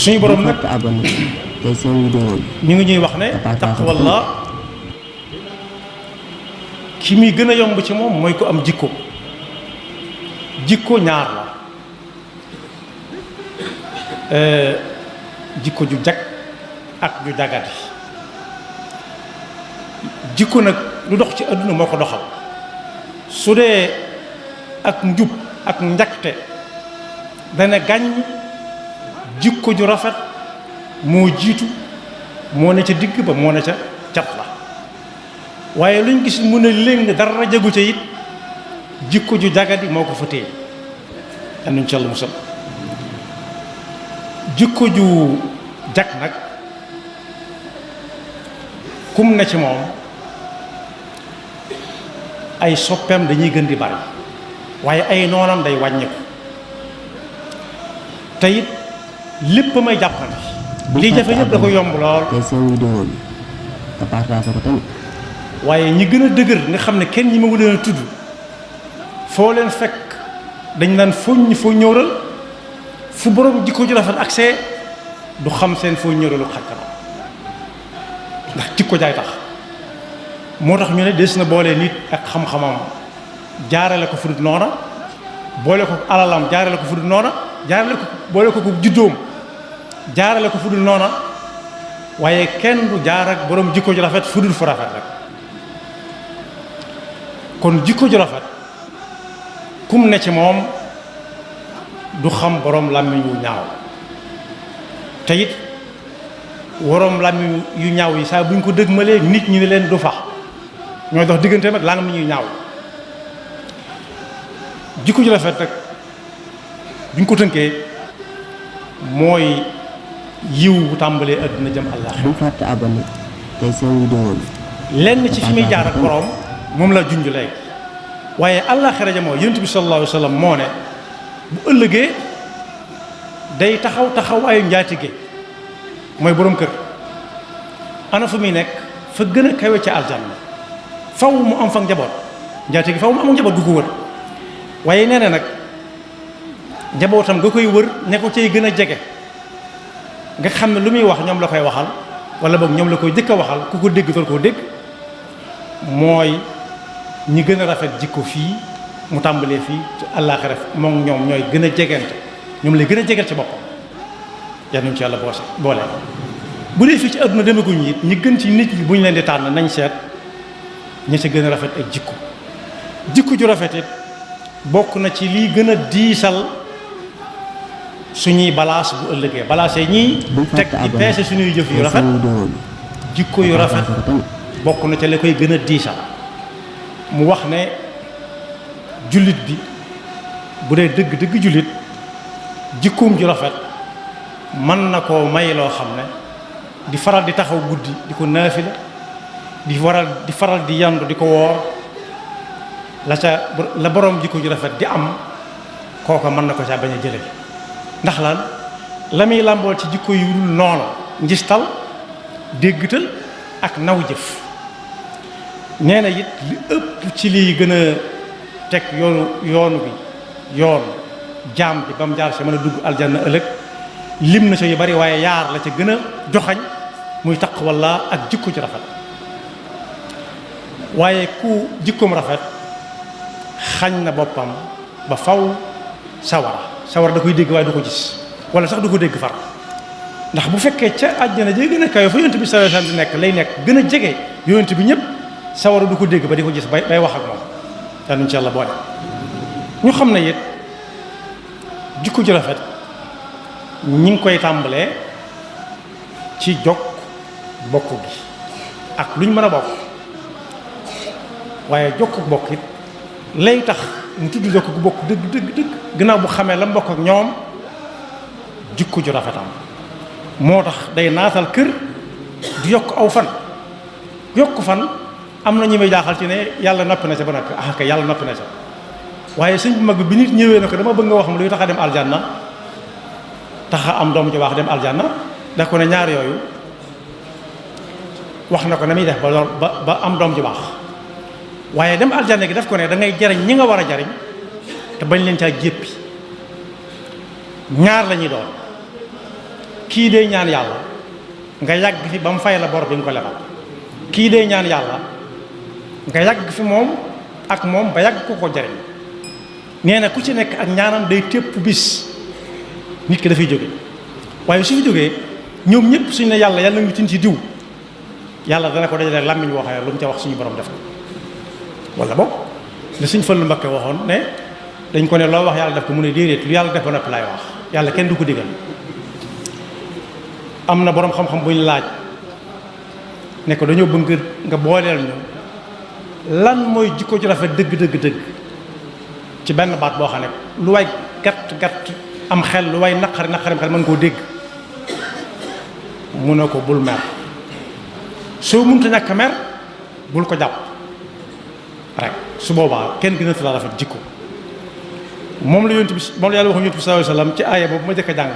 suñu borom nag ñu ngi ñuy wax ne taqwallah ki muy gën a yomb ci moom mooy ko am jikko ñaar la jikko ju jag ak ju jagati jikko nag lu dox ci àdduna moo ko doxal su dee ak njub ak njakte dana gàññ jikko ju rafet moo jiitu moo ne ca digg ba moo ne ca cat la waaye luñ gis mu ne léegi dara jagu ca it jikko ju jagadi moo ko fa téye anuñ ca la musal jikko ju jag nag kum ne ci moom ay soppeem dañuy gën di bari waaye ay noonam day wàññiku te it lépp may jàppandi lii jafe yëpp da ko yomb lool waaye ñi gën a dëgër nga xam ne kenn ñi ma leen a tudd foo leen fekk dañ naan foñ foo ñëwral fu borom jikko ju rafet accès du xam seen foo ñëwralu xarkanam ndax jikko jaay tax moo tax ñu ne des na boole nit ak xam-xamam jaarale ko fu dul noona boole ko alalam jaarale ko fu dul noona jaarale ko boole ko juddoom jaarale ko fu dul noona waaye kenn du jaar ak borom jikko ju rafet fu dul fu rafet rek kon jikko ju rafet kum ne ci moom du xam borom làmmiñ yu ñaaw te it waroom làmmiñ yu ñaaw yi saa bu ñu ko dëgmalee nit ñi ne leen du fa ñooy dox diggante mag làmmiñ yu ñaaw jikko ju rafet rek bu ñu ko tënkee mooy yiw bu tàmbalee àdduna jëm àllaaxira lenn ci fi muy jaar ak borom moom laa junj léegi waaye àllaaxira ja moo yonent bi sallallahu alayhi wa sallam moo ne bu ëllëgee day taxawaayu njaatige mooy borom kër ana fu muy nekk fa gën a kawe ca aljanna faw mu am fa njaboot njaatige faw mu am njaboot gu ko wër waaye nee na nag njabootam nga koy wër ne ko cay gën a jege nga xam ne lu muy wax ñoom la koy waxal wala boog ñoom la koy jëkk a waxal ku ko dégg doon koo dégg mooy ñi gën a rafet jikko fii mu tàmbalee fii ci àllaaxira moom ñoom ñooy gën a jegante ñoom lay gën a jegeel ci boppam yal nañu ci yàlla boole bu dee fii ci àdduna demaguñ it ñi gën ci nit ñi bu ñu leen di tànn nañ seet ña ca gën a rafet ak jikko ju rafet it bokk na ci lii gën a diisal suñuy balaas bu ëllëgee balaas yi ñiy teg di peese suñuy jëf yu rafet jikko yu rafet bokk na ca la koy gën a diisal mu wax ne jullit bi bu dee dëgg jullit jikkoom ju rafet mën na koo may loo xam ne di faral di taxaw guddi di ko naafila di faral di yandu di ko woor la borom jikko ju rafet di am kooka mën na ko saa bañ a jële ndax lan la muy làmbool ci jikko yu dul noonu njistal déggtal ak naw jëf nee na it li ëpp ci liy gën a teg yoonu jaam bi ba mu jaar si mën a dugg aljanna ëllëg lim na sa yu bari waaye yaar la ca gën a joxañ muy taqwallah ak jikko ju rafet waaye ku jikkoom rafet xañ na boppam ba faw sawara da koy dégg waaye du ko gis wala sax du ko dégg far ndax bu fekkee ca àjjana jee gën a kayo fa yonent bi sallallahu alayhi wasallam di nekk lay nekk gën a jege yonent bi ñëpp sawara du ko dégg ba di ko gis bay wax ak moom yal nañu ci yàlla boole ñu xam ne it jikko ju rafet ñi ngi koy tàmbalee ci jokk bokk gi ak lu ñu mën a bokk waaye jokk bokk it lay tax mu tudd jokk gu bokk dëgg gannaaw bu xamee la mbokk ak ñoom jikko ju rafetam moo tax day naatal kër di yokk aw fan yokk fan am na ñu may jaaxal ci ne yàlla noppi na ca ba noppi kay yàlla noppi na ca waaye sëñ bu mag bi nit ñëwee na ko dama bëgg nga wax ma luy tax a dem aljanna tax a am doom ju baax dem aljanna da ko ne ñaar yooyu wax na ko na muy def ba am doom ju baax waaye dem aljanna gi daf ko ne da ngay jariñ ñi nga war a jariñ te bañ leen caa jéppi ñaar la ñuy doon kii day ñaan yàlla nga yàgg fi ba mu fay la bor bi nga ko lebal kii day ñaan yàlla nga yàgg fi moom ak moom ba yàgg ko jariñ nee na ku ci nekk ak ñaanam day tépp bis nit ki dafay jóge waaye su fi jógee ñoom ñëpp suñ ne yàlla yàlla nga tin ci diw yàlla dana ko dajale làmmiñ woo xam ne lu mu ca wax suñu borom def ko wala boog li suñ Fallu Mbakke waxoon ne dañ ko ne loo wax yàlla def ko mu ne déedéet lu yàlla def ba noppi laay wax yàlla kenn du ko digal am na boroom xam-xam bu ñu laaj ne ko dañoo bëgg nga booleel ñu lan mooy jikko ju rafet dëgg ci benn baat boo xam ne lu way gàtt am xel lu way naqari xel mën koo dégg mu ne ko bul mer soo mënta ñàkk mer bul ko jàpp rek su boobaa kenn gën a la rafet jikko moom la yonent bi moom la yàlla waxoon yonent bi sallallahu alayhi wasallam ci aaya boobu ma jëkk a jàng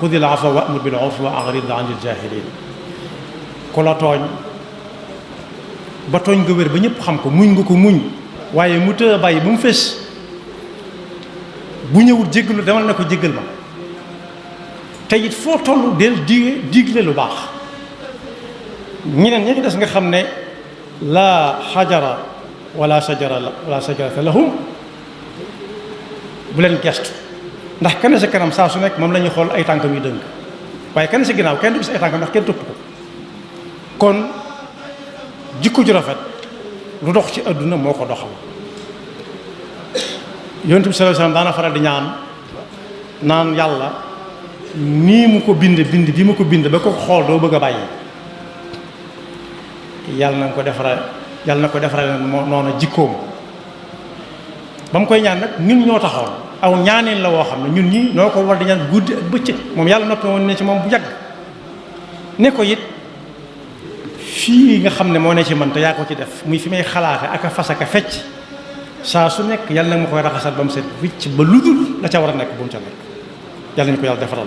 xudil afwa wa'mur bil urfi wa a'rid 'anil jaahiliin ku la tooñ ba tooñ nga wér ba ñëpp xam ko muñ nga ko muñ waaye mu tëë bàyyi ba mu fés bu ñëwul jéggalu demal na ko jéggal ma te it foo toll del digle lu baax ñeneen ñi des nga xam ne laa xajara wala sajarata lahum bu leen gestu ndax kenn sa kanam saa su nekk moom la ñuy xool ay tànkam yu dëng waaye kenn sa ginnaaw kenn du gis ay tànkam ndax kenn topp ko kon jikko ju rafet lu dox ci àdduna moo ko doxal yonent bi sallallahu alayhi wasallam daana faral di naan yàlla nii mu ko bind bi mu ko bind ba ko xool doo bëgg a bàyyi yàlla na ko defaral noonu jikkoom ba mu koy ñaan nag ñun ñoo taxoon aw ñaaneen la woo xam ne ñun ñi noo ko war di ñaan guddi ak bëccëg moom yàlla noppi woon ne ci moom bu yàgg ne ko it fii nga xam ne moo ne ci man te yaa ko ci def muy fi may xalaate ak a fas ak a fecc saa su nekk yàlla nag ma koy raxasal ba mu set wicc ba lu dul la ca war a nekk bu mu ca nekk yàlla ñu ko yàlla defaral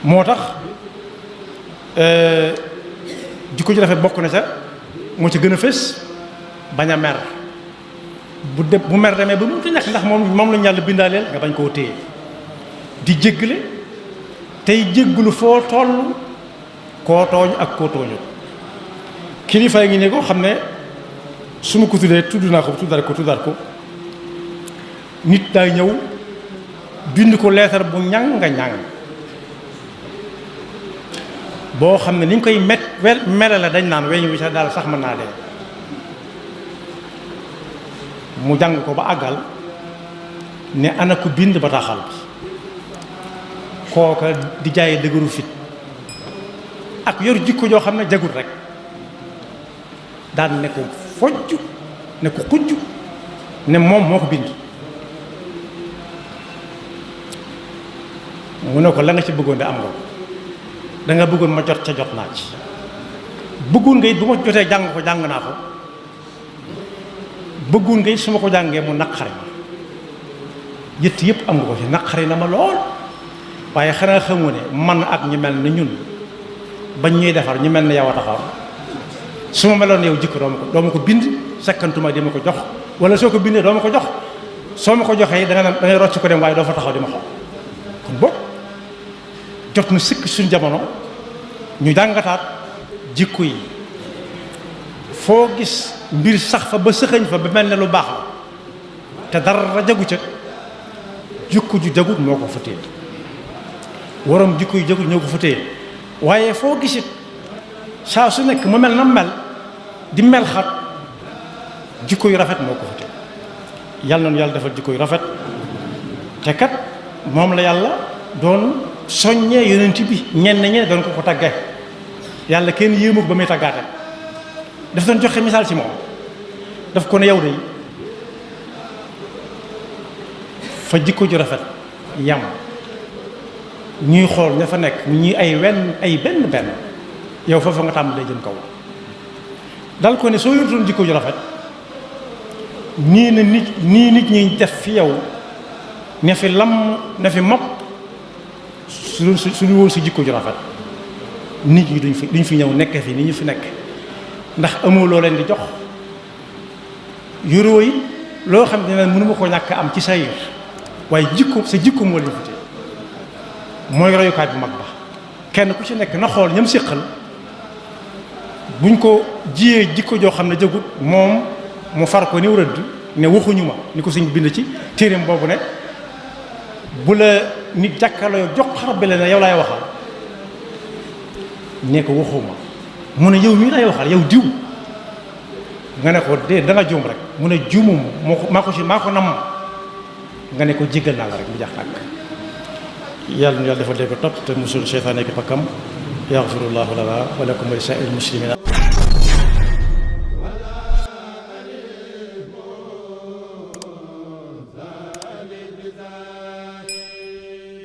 moo tax jikko ji rafet bokk na ca moo ci gën a fës bañ a mer bu mer demee ba mu ta ñàkk ndax moom lañu yàlla bindaaleel nga bañ koo téye di jéggale tey jégglu foo toll koo tooñ ak koo tooñu kilifa ngi ne ko xam ne su ma ko tuddee tuddar ko nit daay ñëw bind ko leetar bu ñàng boo xam ne ni ñu koy mele la dañ naan weñ wi sax daal sax mën naa dee mu jàng ko ba àggal ne ana ko bind bataaxal bi kooka di jaay dëgëru fit ak yor jikko joo xam ne jagut rek daan ne ko fojj ne ko xujj ne moom moo ko bind mu ne ko la nga ci bëggoon de am nga da nga bëggoon ma jot ca jot naa ci bëggoon nga it bu ma jotee jàng naa ko bëggoon nga it su ma ko jàngee mu naqari ma yëtt yëpp am nga ko ci naqari na ma lool waaye xanaa xamu ne man ak ñi mel ni ñun bañ ñuy defar ñu mel ne yow a taxaw su ma meloon yow jikko doo ma ko bind sakkantuma di ma ko jox wala soo ko bindee doo ma ko jox soo ma ko joxee da ngay rocc ko dem waaye doo fa taxaw di ma xool kon boog jot na sëkk suñ jamono ñu jàngataat jikko yi foo gis mbir sax fa ba sëxëñ fa ba mel ne lu baax la te dara jagu ca jikko ju jagut moo ko fa téye waroom jikko yu jagut ñoo ko fa téye waaye foo gisit saa su nekk mu mel na mel di mel xat jikko yu rafet moo ko fa téye yàlla na yàlla defal jikko yu rafet te kat moom la yàlla doon soññee yonent bi ñenn ñi doon ko tàggee yàlla kenn yéemu ba muy tàggaate daf doon joxe misaal ci moom daf ko ne yow de fa jikko ju rafet yam ñuy xool ña fa nekk ñuy ay benn yow foofu nga tàmbalee jëm kaw dal ko ne soo yorutoon jikko ju rafet nii nit ñi def fi yow ne fi lam ne fi mopp suñu woon si jikko ju rafet nit ñi duñ fi ñëw nekk fi ni ñu fi nekk ndax amoo loo leen di jox yoroo yi loo xam ne mënuma ko ñàkk am ci sa yër waaye sa jikko moo leen fi téye mooy royukaay bu mag ba. kenn ku ci nekk na xool ñam séqal buñ ko jiyee jikko joo xam ne jëgut moom mu far ko niw rëdd ne waxuñu ma ni ko suñ bind ci téeréem boobu ne bu la nit jàkkaarloo jox xarab bi la ne yow laay waxal ne ko waxuma mu ne yow mii laay waxal yow diw nga ne ko dee da nga juum rek mu ne juumum maa ko nam nga ne ko jéggal naa la rek mu jax tàkk yàlla nu yàlla dafa dégg topp te musul seytaane ki pakkam yaxfirullahu lana wa lakum wa li saa'iril muslimina